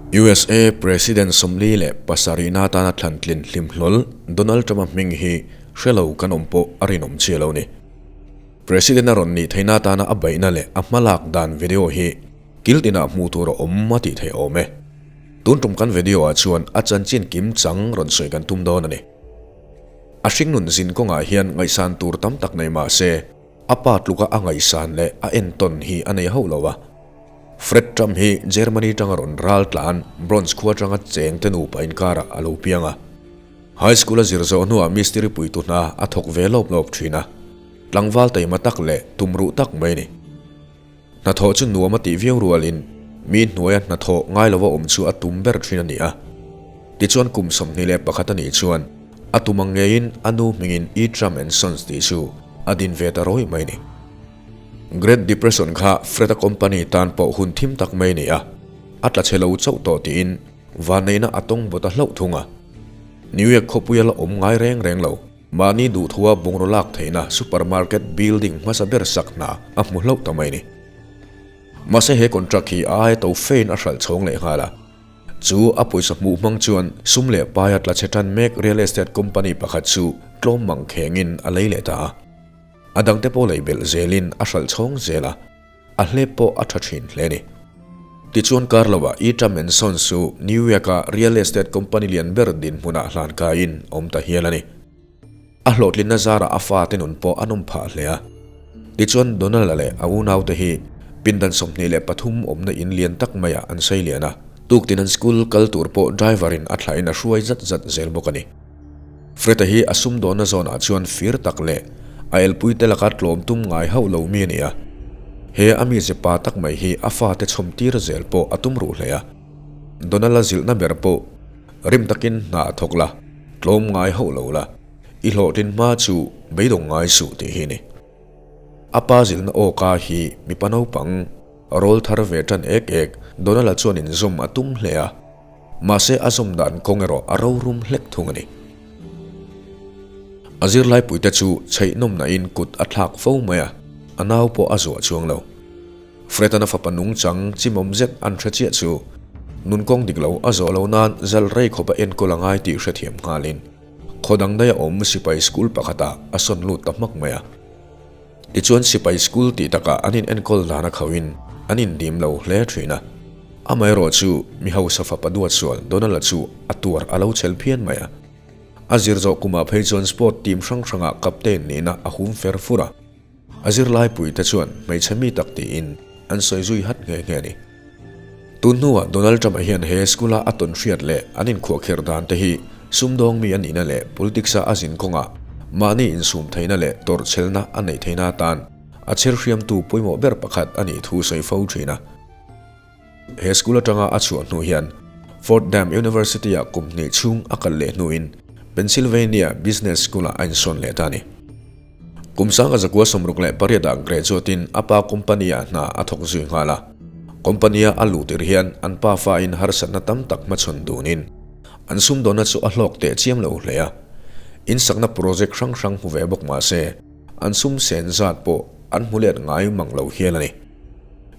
USA President 47na atana thlan tlin hlim hlawl Donald Trump-a hming hi hre lo kan awm pawh a rinawm chiah lo ni. President a rawn nih theihna atana a beihna leh a hmalak dan video hi kil tinah hmuh tur a awm a tih theih awm e. Tun tum kan video ah chuan a chanchin kim chang rawn sawi kan tum dawn a ni. A hringnun zin kawngah hian ngaihsan tur tam tak nei mah se, a pa tluka a ngaihsan leh a entawn hi a nei hauh lo a. Fred Trump hi Germany tanga rawn ral tlan Bronx khua tanga cheng te nupa inkarah a lo piang a. High school a zir zawh hnuah mistiri puitu hna a thawk ve lawp lawp thin a. Tlangval taima tak leh tumruh tak mai a ni. Hnathawh chu nuam a tih viau rualin mi hnuaia hnathawh ngai lova awm chu a tum ber thin a ni a. Tichuan kum 21 a nih chuan a tum ang ngeiin a nu hmingin E. Trump and Sons tih chu a din ve ta rawih mai a ni. Great Depression kha Fred-a company tan pawh hun thim tak mai a ni a, a tla chhe lo chauh tawh tiin vanneihna a tawng bawt a hlauh thung a. New York khawpuia la awm ngai reng reng lo. Mahni duhthua bungraw lak theihna supermarket building hmasa ber sak hna a hmu hlauh ta mai ni. Mahse he contract hi a aia to fein a hralh chhawng leh nghal a. Chu a pawisa hmuh hmang chuan sum leh paia tla chhe tan mek real estate company pakhat chu tlawm mang khengin a lei leh ta a. A dangte pawh lei belh zelin a hralh chhawng zel a. A hlep pawh a tha thin hle a ni. Tichuan Carlo-a E. Trump and Sons chu New York-a real estate company lian ber dinhmunah hlan kaiin awm ta hial a ni. A hlawhtlinna zarah a fate nun pawh a nawm phah hle a. Tichuan Donald-a leh a unaute hi pindan 23 awmna in lian tak maiah an sei lian a. Tuktin an school kal tur pawh driver-in a thlahin a hruai zat zat zel bawk a ni. Fred-a hi a sumdawnna zawnah chuan fir tak leh a elpuite laka tlawm tum ngai hauh lo mi a ni a. He a mize pa tak mai hi a fate chhawm tir zel pawh a tum ruh hle a. Donald-a zilhna ber pawh rim takin hna a thawk la, tlawm ngai hauh lo la, i hlawhtlin hma chu beidawng ngai suh tih hi a ni. A pa zilhna awka hi mipa naupang rawl thar ve tan ek ek Donald-a chuan inzawm a tum hle a. Mahse a zawm dan kawng erawh a rorum hlek thung a ni. A zirlaipuite chu chheihnawm nain kut a thlak fo mai a, a nau pawh a zuah chuang lo. Fred-an a fapa nungchang chimawm zet an hre chiah chu nun kawng dik lo a zawh lo nan zal rei khawp a enkawl a ngai tih hrethiam nghalin khaw dang daia awm sipai school pakhatah a sawn lut ta hmak mai a. Tichuan sipai school tih takah an in enkawl dan a khauhin an indim lo hle thin a. Amaherawh chu mi hausa fapa duat sual Donald-a chu a tuar a lo chhel phian mai a. A zir zawh kumah phei chuan sport team hrang hrangah captain nihna a hum fer fur a. A zirlaipui te chuan hmeichhe mi tak tiin an sawi zui hat nghe nghe a ni. Tun hnuah Donald Trump-a hian he school-a a tawn hriat leh an inkhuahkherh dan te hi sumdawng mi a nihna leh politics-a a zin kawngah mahni insum theihna leh tawrhchhelna a neih theihna atan a chher hriamtu pawimawh ber pakhat a nih thu sawi fo thin a. He school atanga a chhuah hnu hian Fordham University-ah kum hnih chhung a kal leh hnuin Pennsylvania Business School-ah a insawn leh ta a ni. Kum 1968 ah graduate-in a pa company-ah hna a thawk zui nghal a. Company-a a luh tir hian an pa fain harsatna tam tak hmachhawn dunin an sumdawnna chu a hlawk teh chiam lo hle a. Insakna project hrang hrang hmu ve bawk mah se, an sum sen zat pawh an hmu let ngai mang lo hial a ni.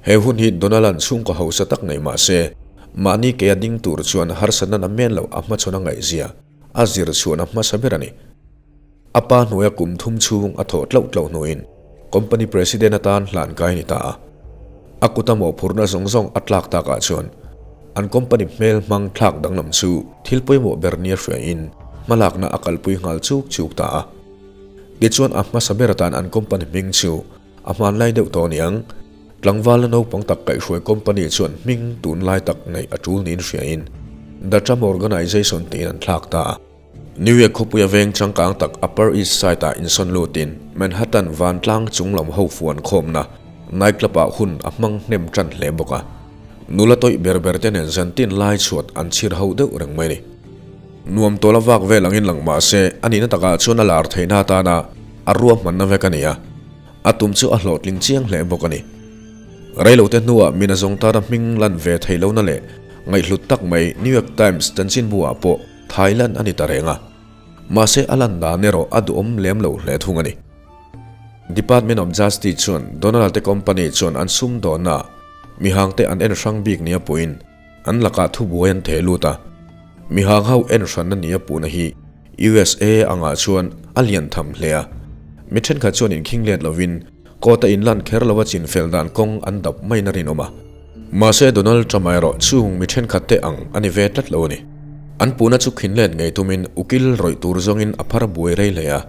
He hun hi Donald-a'n chhungkaw hausa tak nei mah se, mahni kei a ding tur chuan harsatna na men loh a hmachhawn a ngaihzia a zir chhuahna hmasa ber a ni. A pa hnuaia kum thum chhung a thawh tlauh tlauh hnuin company president atan hlan kai a ni ta a. A kuta mawhphurhna zawng zawng a tlak takah chuan an company hmel hmang thlak danglam chu thil pawimawh ber nia hriain hmalakna a kalpui nghal chuk chuk ta a. Tichuan a hmasa ber atan an company hming chu a hmanlai deuh tawh aniang. Tlangvala naupang tak kaihhruai company chuan hming tunlai tak neih a tul niin hriain The Trump Organization tiin an thlak ta a. New York khawpuia veng changkang tak Upper East Side-ah insawn lutin Manhattan vantlang chung lam ho fuan khawmna nightclub-ah hun a hmang hnem tan hle bawk a. Nula tawih ber ber te nen zantin lai chhuat an chhir ho deuh reng mai a ni. Nuam tawla vak vel angin lang mah se a nihna takah chuan a lar theihna atana a ruahmanna vek a ni a, a tum chu a hlawhtling chiang hle bawk a ni. Reilote hnuah mina zawng tana hming lan ve theih lohna leh ngaihhlut tak mai New York Times chanchinbu-ah pawh Thailand a ni ta reng a, mahse a lan dan erawh a duhawm lem lo hle thung a ni. Department of Justice chuan Donald te company chuan an sumdawnna mihangte an en hrang bik nia puiin An lakah thubuai an theh lut a. Mihang ho en hranna nia puhna hi USA angah chuan a lian tham hle a. Mi thenkhat chuan inkhing let lovin court-a inlan kher lova chinfel dan kawng an dap maiin a rinawm a. Mahse Donald Trump-a erawh chung mi thenkhat te ang a ni ve tlat lo a ni. An puhna chu khin let ngei tumin ukil rawih tur zawngin a phar buai rei hle a.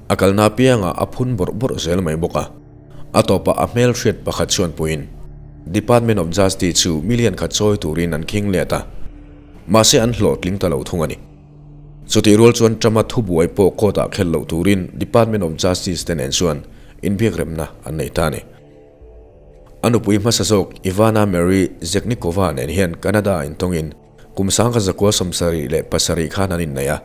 A kalna apiangah a phun bawrh bawrh zel mai bawk a. A tawpah a hmelhriat pakhat chuan puiin Department of Justice chu million khat chawi turin an khing let a, mahse an hlawhtling ta lo thung a ni. Chutih rual chuan Trump-a thubuai pawh court-ah khelh loh turin Department of Justice te nen chuan inbiakremna an nei ta a ni. A nupui hmasa zawk Ivana Marie Zechnikova nen hian Canada-ah intawngin kum 1977 khan an innei a.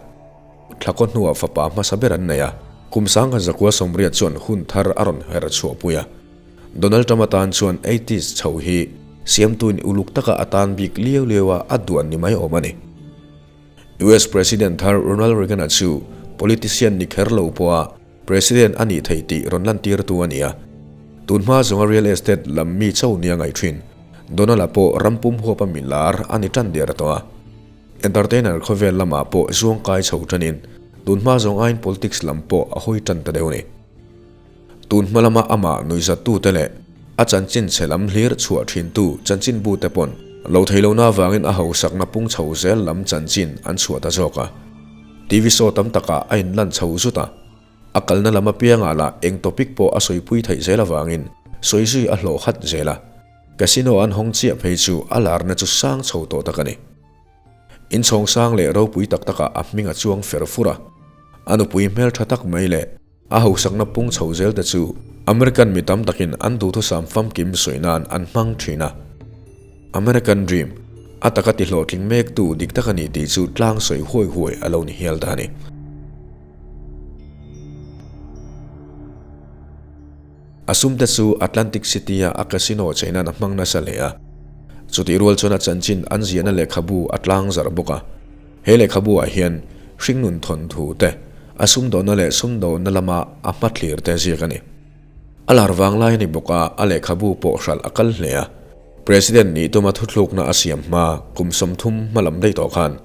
Thlakaw hnuah fapa hmasa ber an nei a, kum 1980 chuan hun thar a rawn her chhuahpui a. Donald Trump atan chuan eighties chho hi siamtuin uluk taka a tan bik liau liau a a duan ni mai awm a ni. US President thar Ronald Reagan-a chu politician ni kher lo pawha President a nih theih tih rawn lantirtu a ni a. Tun hma zawnga real estate lam mi cho nia ngaih thin, Donald-a pawh ram pum huapa mi lar a ni tan der tawh a. Entertainer khawvel lamah pawh zuang kai chho tanin tun hma zawng aiin politics lam pawh a hawi tan ta deuh a ni. Tun hma lama amah nuihzattute leh a chanchin chhe lam hlir chhuah thintu chanchinbute pawn lo thei lohna avangin a hausakna pung chho zel lam chanchin an chhuah ta zawk a. TV show tam takah a inlan chho zut a, a kalna lam apiangah lah eng topic pawh a sawipui theih zel avangin sawi zui a hlawh khat zel a. Casino an hawng chiah phei chu a larna chu sang chho tawh tak a ni. Inchhawng sang leh ropui tak takah a hming a chuang fer fur a, a nupui hmeltha tak mai leh a hausakna pung chho zel te chu American mi tam takin an duhthusam famkim sawi nan an hmang thin a. American Dream, a taka ti hlawhtling mektu dik tak a ni tih chu tlang sawi huai huai a lo ni hial ta a ni. A sumte chu Atlantic City-a a casino cheinan a hmang nasa hle a. Chutih rual chuan a chanchin an ziahna lehkhabu a tlang zarh bawk a. He lehkhabu-ah hian hringnun thawnthu te, a sumdawnna leh sumdawnna lama a hmathlir te ziak a ni. A lar vang lai a ni bawk a, a lehkhabu pawh hralh a kal hle a. President nih tuma thuthlukna a siam hma kum 30 hma lam daih tawh khan,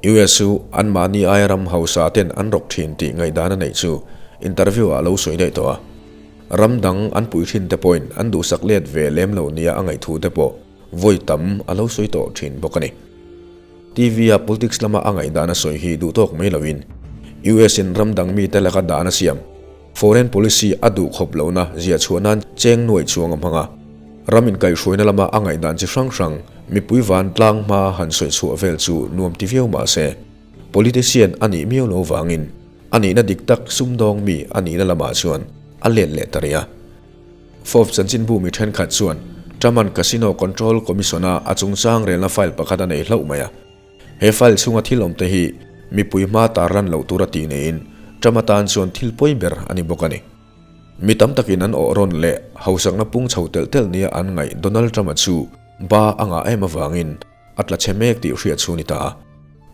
US chu anmahni aia ram hausa ten an rawk thin tih ngaihdan a neih chu interview ah a lo sawi daih tawh a. Ram dang an pui thin te pawhin an duhsak let ve lem lo nia a ngaih thu te pawh vawi tam a lo sawi tawh thin bawk a ni. TV a politics lama a ngaihdan a sawi hi duh tawk mai loin US in ram dang mite laka dan a siam. Foreign policy a duh khawp lohna ziah chhuah nan cheng nuaih chuang a hmang a. Ram inkaihhruaina lama a ngaihdan chi hrang hrang mipui vantlang hma han sawi chhuah vel chu nuam ti viau mah se, politician a nih miau lo vangin a nihna dik tak sumdawng mi a nihna lamah chuan a let leh ta rih a. Forbes chanchinbu mi thenkhat chuan Truman Casino Control Commission-a a chungchang relna file pakhat a nei hlauh mai a. He file chhunga thil awmte hi mipui hma tarlan loh tura tih neiin Trump atan chuan thil pawi ber a ni bawk a ni. Mi tam takin an awh rawn leh hausakna pung chho telh telh nia an ngaih Donald Trump-a chu ba a ngah em avangin a tla chhe mek tih hriat chu ni ta a.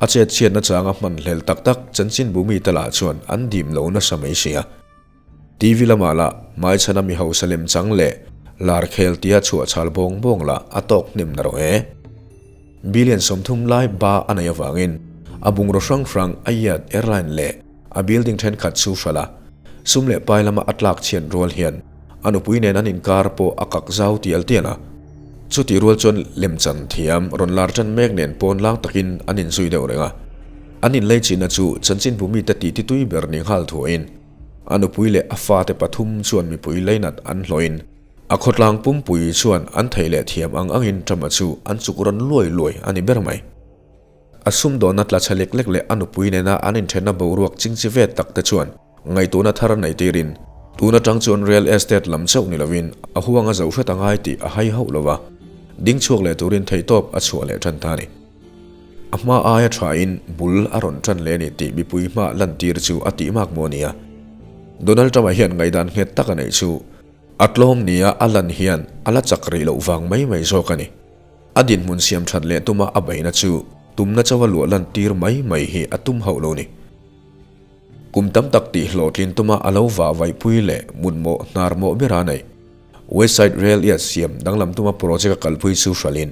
A chet chhiatna changa hman hlel tak tak chanchinbu mite lah chuan an dim lo nasa mai si a. TV lamah lah hmaichhana mi hausa lem chang leh lar khel tia chhuah chhal bawng bawng lah a tawk hnem na rawh e. Billion 30 lai ba a neih avangin a bungraw hrang hrang a iat airline leh a building thenkhat chu hralh a, sum leh pai lama a tlak chhian rual hian a nupui nen an inkar pawh a kak zau tial tial a. Chutih rual chuan lemchan thiam rawn lar tan mek nen pawn lang takin an inzui deuh reng a. An inleichihna chu chanchinbu mite titi tui ber ni nghal thuahin A nupui leh a fate pathum chuan mipui leinat an hlawhin a khawtlang pumpui chuan an theih leh thiam ang angin Trump-a chu an chuk rawn luai luai a ni ber mai. A sumdawnna tla chhe lek lek leh a nupui nena an inthenna boruak chingchi ve tak te chuan ngaihtuahna thar a nei tirin tun atang chuan real estate lam chauh ni lovin a huang a zoh hret a ngai tih a hai hauh lo va, ding chhuak leh turin theihtawp a chhuah leh tan ta a ni. A hma aia thain bul a rawn tan leh a ni tih mipui hma lantir chu a tih mak maw nia. Donald Trump-a hian ngaihdan nghet tak a neih chu a tlawm nia a lan hian a la chak rih loh vang mai mai zawk a ni. A dinhmun siam that leh tuma a beihna chu tumna chauha luah lantir mai mai hi a tum hauh lo ni. Kum tam tak tih hlawhtlin tuma a lo vah vaihpui leh mutmawh hnar mawh ber a neih. Westside Rail Yard siam danglam tuma project a kalpui chu hralhin.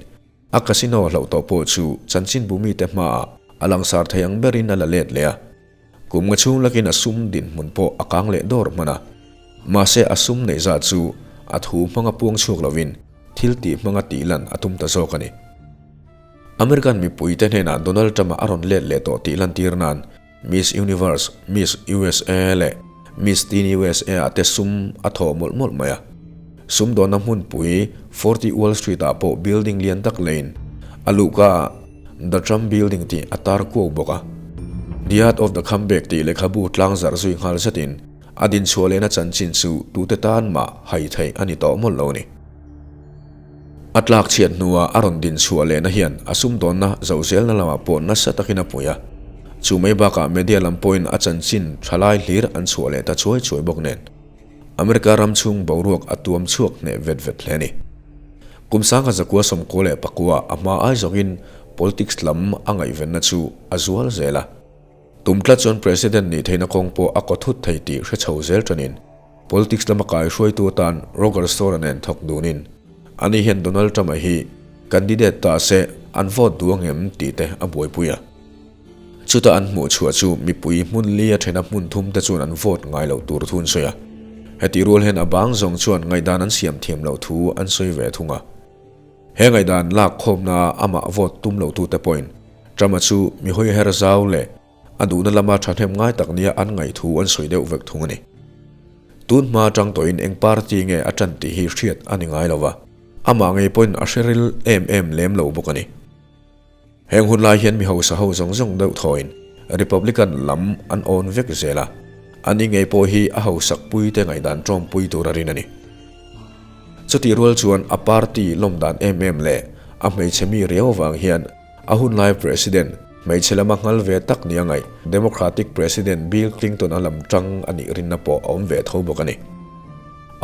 A casino hlauh tawh pawh chu chanchinbu mite hmaah a langsar thei ang berin a la let leh a. Kum nga chhung lakin a sum dinhmun pawh a kang leh dawr hman a. Mahse a sum neih zat chu a thu hmanga puang chhuak lovin thil tih hmanga tih lan a tum ta zawk a ni. American mipuite hnenah Donald Trump-a a rawn let leh tawh tih lantir nan Miss Universe, Miss usa leh Miss Teen usa ah te sum a thawh mawlh mawlh mai a. Sumdawnna hmunpui 40 Wall Street ah pawh building lian tak leiin a luhka ah The Trump Building tih a tar kuau bawk a. The Art of the Comeback tih lehkhabu tlang zarh zui nghal zetin a dinchhuah lehna chanchin chu tute tan mah hai theih a ni tawh mawlh lo a ni. A tlak chhiat hnua a rawn din chhuah lehna hian a sumdawnna zoh zelna lamah pawh nasa takin a pui a. Chu mai bakah media lam pawhin a chanchin tha lai hlir an chhuah leh ta chuai chuai bawk nen, America ram chhung boruak a tuam chhuak hneh vet vet hle a ni. Kum sangha zakua sawmkua leh pakua a hma ai zawngin politics lam a ngaihvenna chu a zual zel a. Tum tlat chuan President nih theihna kawng pawh a kaw thut thei tih hre chho zel tanin politics lama kai hruaitu atan Roger Stone-a nen thawk dunin ani hian Donald Trump-a hi candidate ta se an vote duh angem tih te a buaipui a. Chuta an hmuh chhuah chu mipui hmun li a thena hmun thum te chuan an vote ngai loh tur thu an sawi a. Hetih rual hian a bang zawng chuan ngaihdan an siam thiam loh thu an sawi ve thung a. He ngaihdan lak khawmna amah vote tum lo tute pawhin Trump-a chu mi hawi her zau leh a duhna lama thahnem ngai tak nia an ngaih thu an sawi deuh vek thung a ni. Tun hma atang tawhin eng party nge a tan tih hi hriat a ni ngai lo va, amah ngei pawhin a hre ril em em lem lo bawk a ni. Heng hun lai hian mi hausa ho zawng zawng deuh thawiin Republican lam an awn vek zel a, ani ngei pawh hi a hausak pui te ngaihdan tawmpui tur a rin a ni. Chutih rual chuan a party lawm dan em em leh a hmeichhe mi riau avang hian a hunlai President hmeichhe lama nghal ve tak nia ngaih Democratic President Bill Clinton-a lam tang a nih rinna pawh a awm ve tho bawk a ni.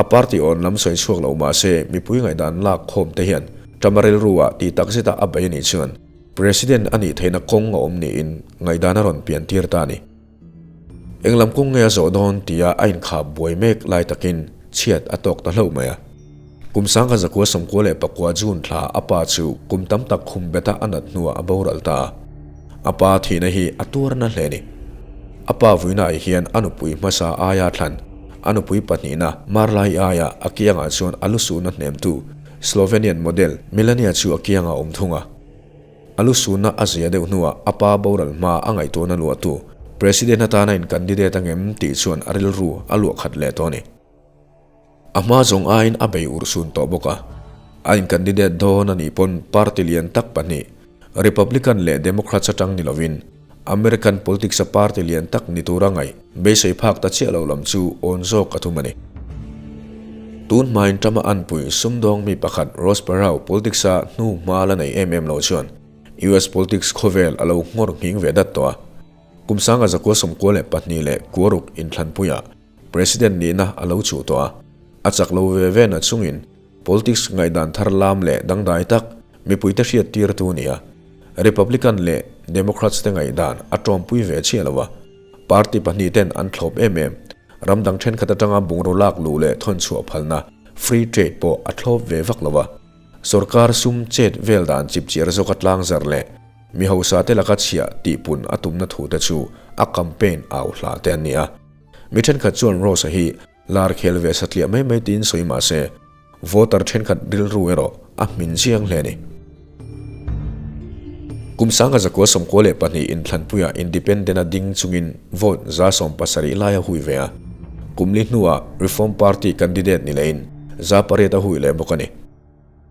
A party awn lam sawi chhuak lo mah se mipui ngaihdan lak khawm te hian Trump-a rilru-ah tih tak zeta a bei a nih chuan President a nih theihna kawng a awm niin ngaihdan a rawn pian tir ta a ni. Eng lam kawng nge a zawh dawn tia a inkhap buai mek lai takin chhiat a tawk ta hlauh mai a. Kum sangha zakua sawmkua leh pakua June thla a pa chu kum tam tak khum beta a nat hnuah a boral ta a. A pa thihna hi a tuarna hle a ni. A pa vuinaah hian a nupui hmasa aia thlan, a nupui pahnihna Marlai aia a kiangah chuan a lusuhna hnemtu Slovenian model Melania chu a kiangah a awm thung a. A lu sunna a zia deuh hnuah a pa boral hma a ngaihtuahna luahtu President atana in candidate angem tih chuan a rilru a luah khat leh tawh a ni. A hma zawng aiin a bei urh sun tawh bawk a, a in candidate dawn a nih pawn party lian tak pahnih Republican leh Democrats atang ni lovin American politics a party lian tak ni tura ngaih beisei phak ta chiah lo lam chu awn zawk a thum a ni. Tun hmain Trump-a anpui sumdawng mi pakhat Ross Perot politics a hnu hma la nei em em lo chuan US politics khawvel a lo nghawr nghing ve dat tawh a. Kum sanga zakua 92 leh kuaruk inthlanpuiah President nihna a lo chuh tawh a, a chak lo ve ve na chungin Politics ngaihdan thar lam leh dangdai tak mipuite hriat tirtu a ni a. Republican leh Democrats te ngaihdan a tawmpui ve chiah lo a. Party pahnih ten an thlawp em em. Ram dang thenkhat atanga bungraw lak luh leh thawn chhuah phalna, free trade, pawh a thlawp ve vak lo a. Sorkar sum chet vel dan chipchiar zawka tlangzar leh mi hausa te laka chhiah tihpun a tumna thu te chu a campaign au hla te an ni a. Mi thenkhat chuan Ross-a hi Lar khel ve satliah mai mai tiin sawi mah se, voter thenkhat rilru erawh a hmin chiang hle a ni. Kum sanga 192 inthlanpuiah Independent a ding chungin vote 70 lai a hui ve a, kum li hnuah Reform Party candidate ni lehin 800 a hui leh bawk a ni.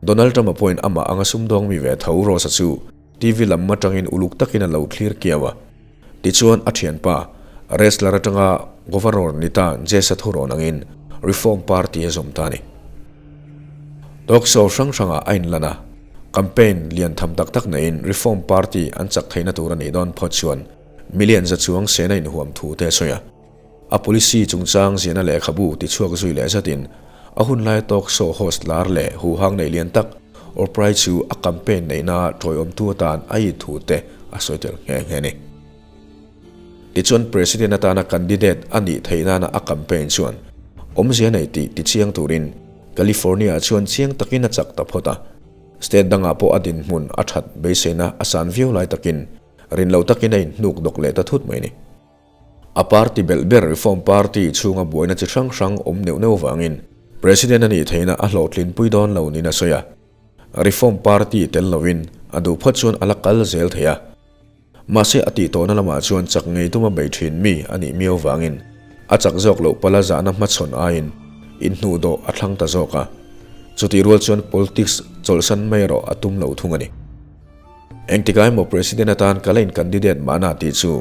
Donald Trump-a pawhin amah anga sumdawng mi ve tho Ross-a chu TV lam atangin uluk takin a lo thlir kiau a. Tichuan a thianpa, wrestler atanga Governor ni ta Jesse Thurawn angin Reform Party a zawm ta a ni. Talk show hrang hrangah a inlan a, campaign lian tham tak tak neiin Reform Party an chak theihna tur a nih dawn phawt chuan million za chuang sena inhuam thu te a sawi a. A policy chungchang ziahna lehkhabu tichhuak zui leh zatin a hunlai talk show host lar leh huhang nei lian tak Oprah chu a campaign neihna tawiawmtu atan a it thu te a sawi tel nghe nghe a ni. Tichuan President atana candidate a nih theih nana a campaign chuan awmzia nei tih tichiang turin California-ah chuan chiang takin a chak ta phawt a. State dangah pawh a dinhmun a that beiseina a san viau lai takin rin lo takin a inhnuk dawk leh ta thut mai ni. A party belh ber Reform Party chhunga buaina chi hrang hrang awm neuh neuh vangin President a nih theihna a hlawhtlinpui dawn lo niin a sawi a. Reform Party tel loin a duh phawt chuan a la kal zel thei a. Mahse a tih tawhna lamah chuan chak ngei tuma bei thin mi a nih miau vangin a chak zawk loh pala zahna hmachhawn aiin inhnuhdawh a thlang ta zawk a. Chutih rual chuan politics chawlhsan mai erawh a tum lo thung a ni. Engtikah emaw President atan ka la in candidate mahna tih chu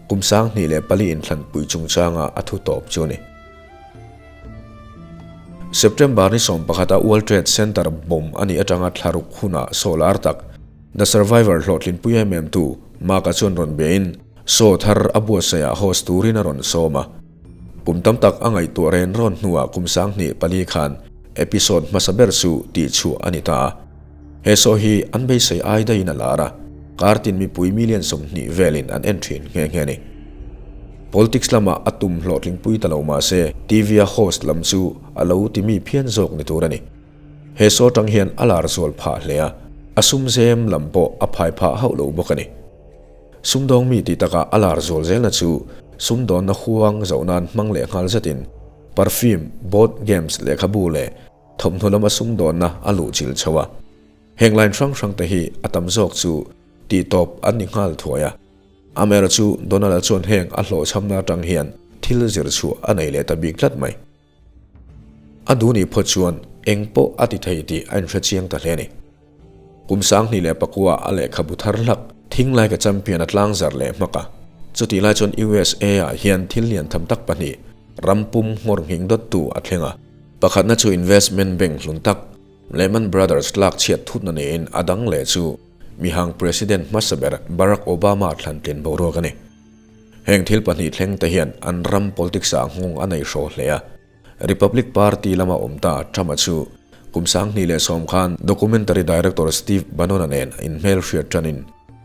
kum 2004 inthlanpui chungchanga a thu tawp chu a ni. September ni 11 a World Trade Center bomb a nih atanga thlaruk hunah solar tak The Survivor hlawhtlinpui em em tu Mark-a chuan rawn biain show thar a buatsaihah host turin a rawn sawm a. Kum tam tak a ngaihtuah ren rawn hnuah kum 2004 khan episode hmasa ber chu tihchhuah a ni ta a. He show hi an beisei ai daihin a lar a, kartin mipui million 20 velin an en thin nghe nghe a ni. Politics lamah a tum hlawhtlingpui ta lo mahse TV-a host lam chu a lo ti mi phian zawk ni tur a ni. He saw tang hian a lar zual phah hle a, a sum zem lam pawh a phai phah hauh lo bawk a ni. Sumdawng mi tih takah a lar zual zelna chu sumdawnna huang zoh nan hmang leh nghal zetin perfume, board games, lehkhabu leh thawmhnaw lama sumdawnna a luh chil chho a. Heng line hrang hrang te hi a tam zawk chu tihtawp an ni nghal thuai a. Amaherawhchu chu Donald-a chuan heng a hlawhchhamna atang hian thil zir chhuah a nei leh ta bik tlat mai. A duh nih phawt chuan eng pawh a ti thei tih a inhre chiang ta hle a ni. Kum 2009 a lehkhabu thar hlak thing lai ka champion a tlang zar leh hmak a. Chutih lai chuan USA ah hian thil lian tham tak pahnih ram pum nghawr nghing dawttu a thleng a. Pakhatna chu investment bank hlun tak Lehman Brothers tlak chhiat thutna niin a dang leh chu mihang President hmasa ber Barack Obama thlantlin boruak a ni. Heng thil pahnih thleng te hian an ram politics ah nghawng a nei hraw hle a. Republic Party lama awm ta Trump-a chu kum 2010 khan documentary director Steve Bannon-a nen inhmel hriat tanin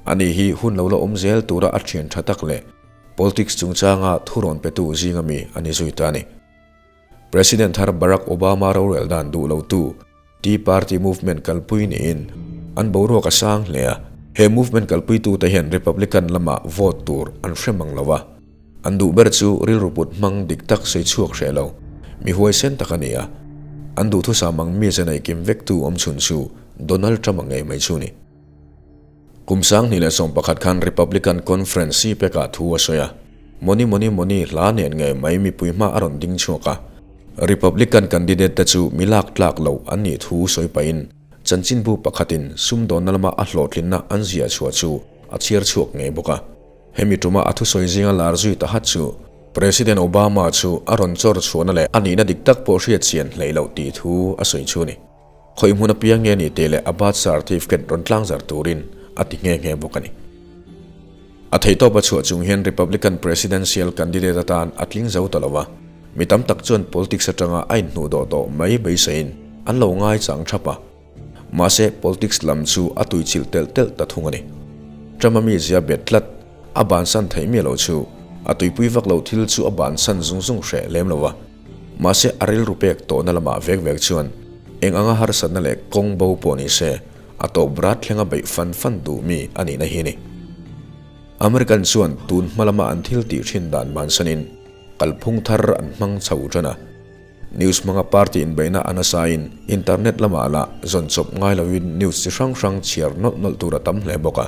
ani hi hun lo la awm zel tura a thian tha tak leh politics chungchanga thurawn petu zinga mi a ni zui ta a ni. President thar Barack Obama rorel dan duh lotu Tea Party movement kalpui niin an boruak a sang hle a. He movement kalpuitute hian Republican lama vote tur an hre mang lo a. An duh ber chu rilru put hmang dik tak sawi chhuak hreh lo, mi huaisen tak a ni a. An duhthusam ang mi ze nei kim vektu awmchhun chu Donald Trump-a ngei mai chu a ni. Kum 2011 khan Republican Conference CPAC-ah thu a sawi a, Money Money Money hla nen ngei mai mipui hma a rawn ding chhuak a. Republican candidate te chu mi lak tlak loh an nih thu sawi pahin chanchinbu pakhatin sumdawnna lama a hlawhtlinna an ziah chhuah chu a chhiar chhuak ngei bawk a. Hemi tuma a thusawi zinga lar zui ta hat chu President Obama chu a rawn chawr chhuahna leh a nihna dik tak pawh hriatchian hleih loh tih thu a sawi chu a ni. Khawi hmun apiang nge ni tih leh a birth certificate rawn tlang zar turin a ti nghe nghe bawk a ni. A theihtawp a chhuah chung hian Republican presidential candidate atan a tling zo ta lo a, mi tam tak chuan politics atanga a inhnuh dawh tawh mai beiseiin an lo ngai chang thap a. Mahse, politics lam chu a tuichilh telh telh ta thung a ni. Trump-a mizia bet tlat a bansan theih miah loh chu a tuipui vak loh thil chu a bansan zung zung hreh lem lo a. Mahse a rilru pek tawhna lamah vek vek chuan eng anga harsatna leh kawng bo pawh ni se, a tawp rat thlenga beih fan fan duh mi a nihna hi a ni. American chuan tun hma lama an thil tih thin dan bansanin kalphung thar an hmang chho tan a. News hmanga party inbeihna a nasain internet lamah lah zawn chawp ngai loin news chi hrang hrang chhiar nawlh nawlh tur a tam hle bawk a.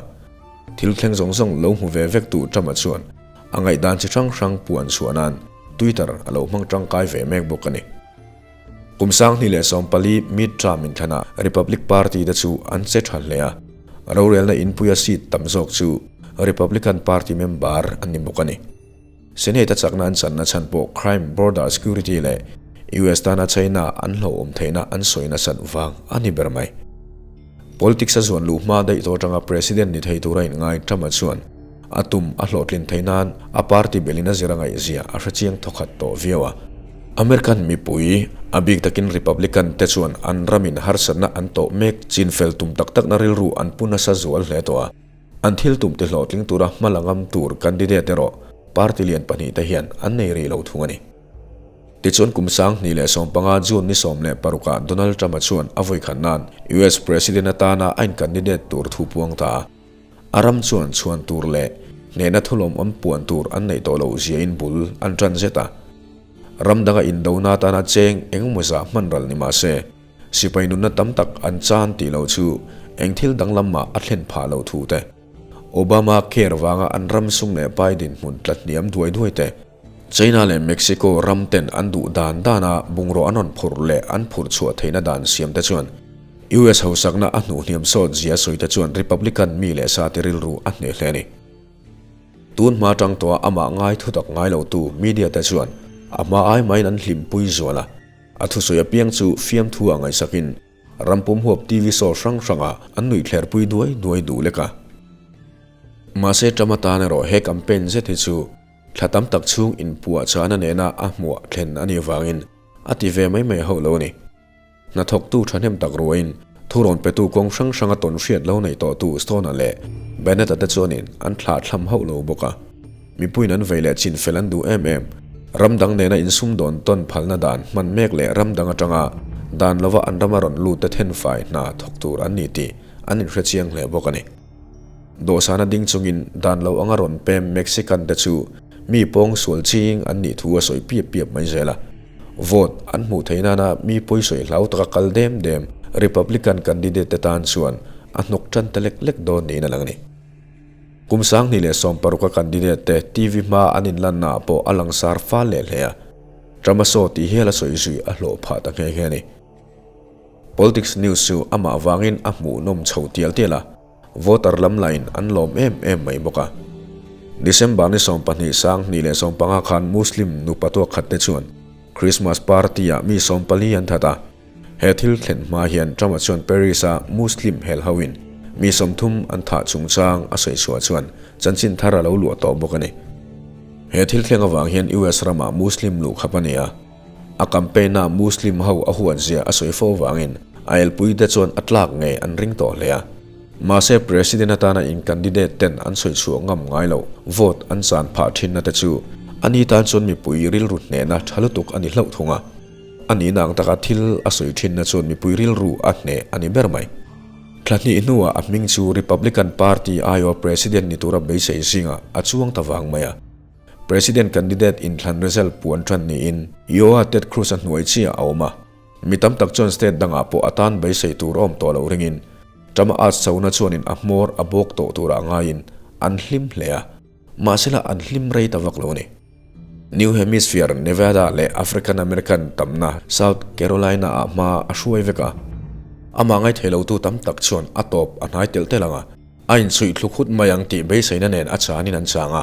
Thil thleng zawng zawng lo hmu ve vek tu Trump-a chuan a ngaihdan chi hrang hrang puan chhuah nan Twitter a lo hmang tangkai ve mek bawk a ni. Kum 2014 mid-term inthlanah Republic Party te chu an che tha hle a, rorelna inpuia seat tam zawk chu Republican Party member an ni bawk a ni. Senate a chakna an channa chhan pawh crime, border security leh US tana China an hlauhawm theihna an sawi nasat vang a ni ber mai. Politics a zuan luh hma daih tawh atanga President ni thei tura inngai Trump-a chuan a tum a hlawhtlin theih nan a party belin a zir a ngaihzia a hrechiang thawkhat tawh viau a. American mipui, a bik takin Republican te chuan an ramin harsatna an tawh mek chinfel tum tak takna rilru an pu nasa zual hle tawh a. An thil tum ti hlawhtling tura hma la ngam tur candidate erawh party lian pahnih te hian an nei rih lo thung a ni. Tichuan kum 2015 June ni 16 ah Donald Trump-a chuan a vawikhat nan US President atana a in-candidate tur thu puang ta a. A ram chuan chhuan tur leh hnehna thulawmawm puan tur an neih tawh loh ziain bul an tan zet a. Ram danga indona atana cheng engemaw zah hman ral ni mah se, sipai nunna tam tak an chan tih loh chu eng thil danglam mah a thlen phah loh thu te, Obama care vanga an ram sum leh pai dinhmun tla hniam duai duai te, China leh Mexico ram ten an duh dan dana bungraw an rawn phurh leh an phurh chhuah theihna dan siam te chuan US hausakna a hnuh hniam sawt zia sawi te chuan Republican mi leh sa te rilru a hneh hle a ni. Tun hma tang tawha amah ngai thutak ngai lotu media te chuan a hma ai maiin an hlimpui zual a, a thusawi apiang chu fiamthu ah ngaihsakin rampum huap TV show hrang hrangah an nuih thlerpui duai duai duh lek a. Mahse Trump atan erawh he campaign zet hi chu thla tam tak chhung inpuah chahna nena a hmuah thlen a nih avangin a ti ve mai mai hauh lo a ni. Hnathawktu thahnem tak ruain thurawn petu kawng hrang hranga tawn hriat lo nei tawhtu Stone-a leh Bennett-a te chuanin an thlah thlam hauh lo bawk a. Mipuiin an vei leh chin fel an duh em em. Ram dang nena insumdawn tawn phalna dan hman mek leh ram dang atanga dan lova an rama rawn lut te thenfai hna thawk tur an ni tih an inhre chiang hle bawk a ni. Dawhsana ding chungin dan lo anga rawn pem Mexican te chu mi pawng sual ching an nih thu a sawi piap piap mai zel a. Vote an hmuh theih nana mi pawisawi hlau taka kal dem dem Republican candidate te tan chuan a hnawk tan ta lek lek dawn niin a lang a ni. Kum 2016 a candidate te TV hma an inlanna ah pawh a langsar fal leh hle a, Trump a saw tih hial a sawi zui a hlawh phah ta nghe nghe a ni. Politics news chu amah vangin a hmuhnawm chho tial tial a. Voter lam lahin an lawm em em mai bawk a. December ni 20 2015 khan Muslim nupa tuak khat te chuan Christmas party ah mi 14 an that a. He thil thlen hma hian Trump-a chuan Paris-a Muslim hel hoin mi 30 an thah chungchang a sawi chhuah chuan chanchin thar a lo luah tawh bawk a ni. He thil thleng avang hian US ramah Muslim luhkhap a ni a. A campaign-a Muslim ho a huat zia a sawi fo vangin a elpui te chuan a tlak ngei an ring tawh hle a. Mahse President atana in candidate ten an sawi chhuah ngam ngai lo, vote an chan phah thinna te chu a ni tan chuan mipui rilru hnehna tha lutuk a ni hlauh thung a. A nihna ang taka thil a sawi thinna chuan mipui rilru a hneh a ni ber mai. Thla hnih hnuah a hming chu Republican Party aiawha President ni tura beisei zingah a chuang ta vang mai a. President candidate inthlan result puan tan niin Iowa Ted Cruz-a hnuai chiah a awm a. Mi tam tak chuan state dangah pawh a tan beisei tur a awm tawh loh ringin Trump-a at chona chuanin a hmawr a bawk tawh turah ngaiin an hlim hle a, mahsela an hlim rei ta vak lo a ni. New Hemisphere, Nevada leh African American tamna South Carolina-ah hma a hruai vek a. Amah ngaithei lotu tam tak chuan a tawp a hnai telh telh ang a. A inchhuih thluk hut mai ang tih beiseina nen a chanin an chang a.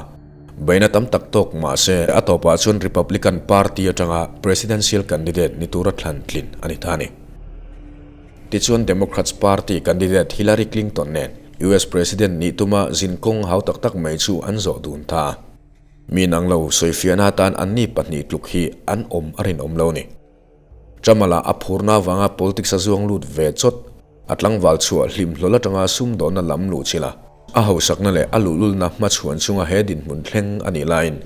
Beihna tam tak tawk mah se a tawpah chuan Republican Party atanga presidential candidate ni tura thlan tlin a ni ta a ni. Tichuan Democrats Party candidate Hillary Clinton nen US President nih tuma zin kawng hau tak tak mai chu an zawh dun ta a. Mi nang lo sawifiahna atan anni pahnih tluk hi an awm a rinawm lo a ni. Trump-a a phurna avanga politics a zuang lut ve chawt. A tlangval chhuah hlim hlawl atanga sumdawnna lam luh chilh a, a hausakna leh a luhlulna hmachhuan chunga he dinhmun thleng a nih laiin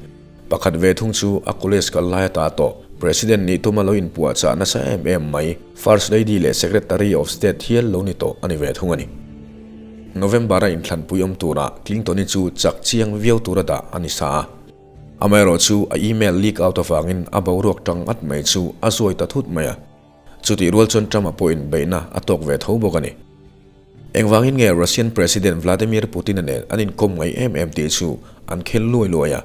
pakhat ve thung chu a college kal lai ata tawh President nih tuma lo inpuahchah nasa em em mai First Lady leh Secretary of State hial lo ni tawh a ni ve thung a ni. November-a inthlanpui awm turah Clinton-i chu chak chiang viau tura dah a ni sa a. Amaherawhchu a email leak out avangin a boruak tang at mai chu a zuai ta thut mai a. Chutih rual chuan Trump-a pawhin beihna a tawk ve tho bawk a ni. Engvangin nge Russian President Vladimir Putin-a nen an inkawm ngaih em em tih chu an khel luai luai a.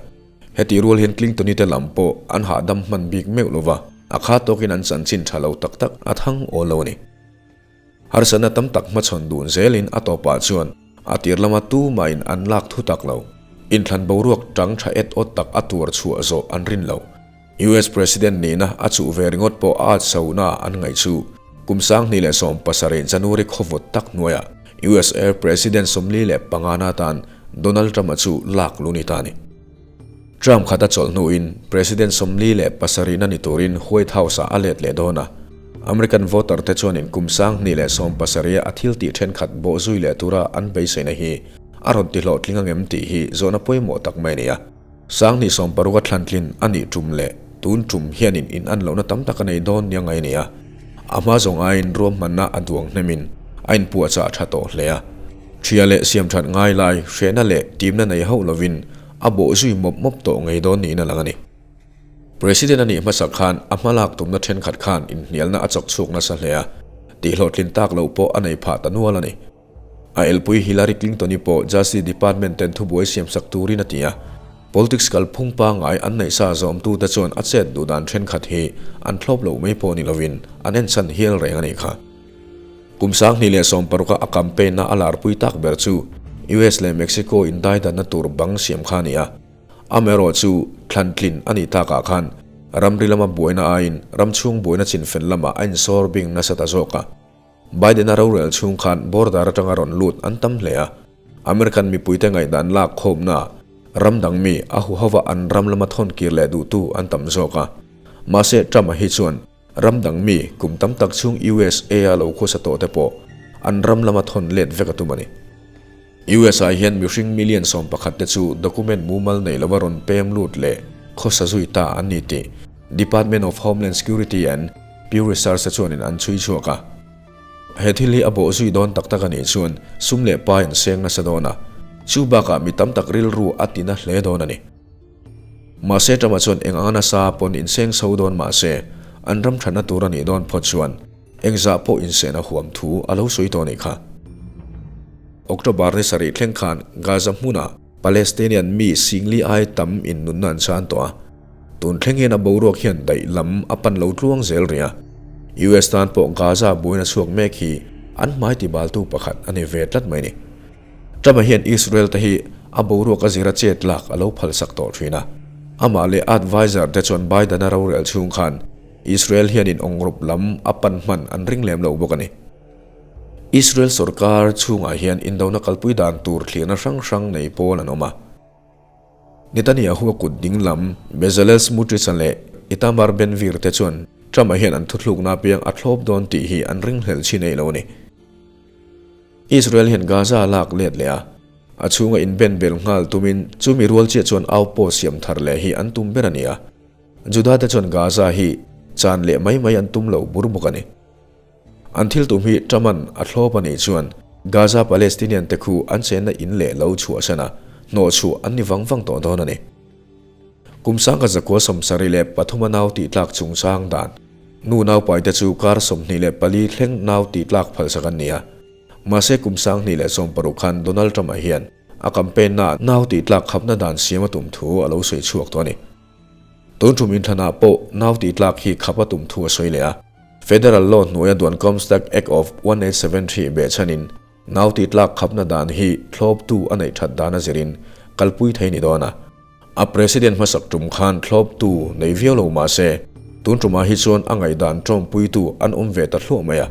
Hetih rual hian Clinton-i te lam pawh an hahdam hman bik meuh lo va, a kha tawkin an chanchin tha lo tak tak a thang awl lo a ni. Harsatna tam tak hmachhawn dun zelin a tawpah chuan a tir lama tumahin an lak thu tak lo. Inthlan boruak tang tha et awt tak a tuar chhuah zawh an rin lo. US President nihna a chuh ve ringawt pawh a at sona an ngaih chu kum 2017 January khawvawt tak hnuaiah USA President 45 na atan Donald Trump-a chu lak lu ni ta a ni. Trump khat a chawlh hnuin President 47 na ni turin White House-ah a let leh dawn a. American voter te chuanin kum 2017 a thil tih thenkhat bawh zui leh tura an beiseina hi a rawn ti hlawhtling angem tih hi zawhna pawimawh tak mai a ni a. 2016 a thlantlin a nih tum leh Tun tum hianin in an lohna tam tak a nei dawn nia ngai a ni a. A hma zawng aiin ruahmanna a duang hnemin a inpuahchah tha tawh hle a. Ṭhia leh siamṭhat ngai lai hrehna leh timna nei hauh lovin a bawh zui mawp mawp tawh ngei dawn niin a lang a ni. President a nih hmasak khan a hmalak tumna ṭhenkhat khan inhnialna a chawk chhuak nasa hle a, tihhlawhtlin tak loh pawh a nei phah ta nual a ni. A elpui Hillary Clinton-i pawh Justice Department ten thubuai siamsak turin a ti a, politics kalphung pangngai an neih sa zawmtute chuan a chet duh dan ṭhenkhat hi an thlawp loh mai pawh ni lovin an enchhan hial reng a nih kha. Kum 2016 a a campaign-na a larpui tak ber chu US leh Mexico indaidanna tur bang siam kha a ni a. Amaherawhchu, thlantlin a nih takah khan ramri lama buaina aiin ram chhung buaina chinfen lamah a insawr bing nasa ta zawk a. Biden-a rorel chhung khan border atanga rawn lut an tam hle a, American mipuite ngaihdan lak khawmnaah ram dang mi a huhova an ram lama thawn kir leh duhtu an tam zawk a. Mahse, Trump-a hi chuan ram dang mi kum tam tak chhung USA-a lo khawsa tawh te pawh an ram lama thawn let vek a tum a ni. US-ah hian mihring million 11 te chu document mumal nei lova rawn pem lut leh khawsa zui ta an ni tih Department of Homeland Security and Pew Research te chuanin an chhui chhuak a. He thil hi a bawh zui dawn tak tak a nih chuan sum leh pai an seng nasa dawn a, chu bakah mi tam tak rilru a tina hle dawn a ni. Mahse Trump-a chuan eng anga nasa pawn inseng chho dawn mahse an ram thatna tur a nih dawn phawt chuan Engzah pawh insehna huam thu a lo sawi tawh a nih kha. October ni sarih thleng khan Gaza hmunah Palestinian mi singli ai tam in nunna an chan tawh a. Tun thleng hian a boruak hian daih lam a pan lo tluang zel rih a. US tan pawh Gaza buaina chhuak mek hi an hmai tibaltu pakhat a ni ve tlat mai ni. Trump-a hian Israel te hi a boruak a zira chet lak a lo phalsak tawh thin a. Amah leh adviser te chuan Biden-a rorel chhung khan Israel hianin awngrawp lam a pan hman an ring lem lo bawk a ni. Israel sorkar chhungah hian indona kalpui dan tur thlirna hrang hrang nei pawl an awm a. Netanyahu a kut ding lam Bezalel Smotrich-a leh Itamar Ben-Gvir te chuan Trump-a hian an thuthlukna apiang a thlawp dawn tih hi an ringhlel chin ei lo a ni. Israel hian Gaza a lak let leh a, a chhunga inben bel nghal tumin chumi rual chiah chuan outpost siam thar leh hi an tum ber a ni a. Juda te chuan Gaza hi chan leh mai mai an tum lo bur bawk a ni. An thil tum hi Trump-a'n a thlawp a nih chuan Gaza Palestinian te khu an chenna in leh lo chhuahsan a, hnawhchhuah an ni vang vang tawh dawn a ni. Kum 1973 a nau tihtlak chungchang dan nu naupaite chu kar 24 thleng nau tihtlak phalsak an ni a. Mahse kum 2016 khan Donald Trump-a hian a campaign-na nau tihtlak khapna dan siam a tum thu a lo sawi chhuak tawh a ni. Tun tum inthlanah pawh nau tihtlak hi khap a tum thu a sawi leh a. Federal law hnuaia duan Comstock Act of 1873 behchhanin nau tihtlak khapna dan hi thlawptu a neih that dan a zirin kalpui thei ni dawn a. A president hmasak tum khan thlawptu nei viau lo mah se, tun tumah hi chuan a ngaihdan tawmpuitu an awm ve ta hluah mai a.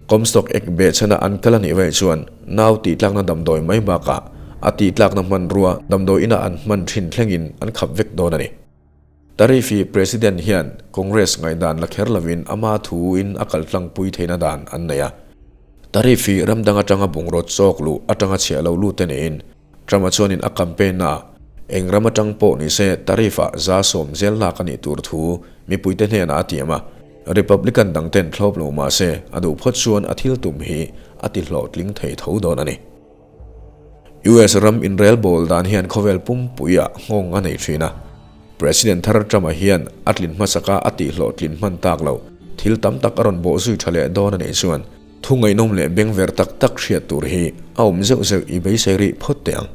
Comstock Act behchhana an kal a nih vaih chuan nau tihtlakna damdawi mai bakah a tihtlakna hmanrua damdawi inah an hman thin thlengin an khap vek dawn a ni. Tariff hi President hian Congress ngaihdan la kher lovin ama thuin a kaltlangpui theihna dan an nei a. Tariff hi ram dang atanga bungraw chawk luh atanga chhiah lo lut te niin Trump-a chuanin a campaign-a eng ram atang pawh ni se tariff-ah 70% zel lak a nih tur thu mipuite hnenah a tiam a. Republican dangten thlawp lo mah se a duh phawt chuan a thil tum hi a ti hlawhtling thei tho dawn a ni. US ram inrel bawl dan hian khawvel pumpuiah nghawng a nei thin a. President thar Trump-a hian a tlin hmasaka a tih hlawhtlin hman tak lo thil tam tak a rawn bawh zui tha leh dawn a nih chuan thu ngaihnawm leh bengver tak tak hriat tur hi a awm zeuh zeuh i beisei rih phawt teh ang.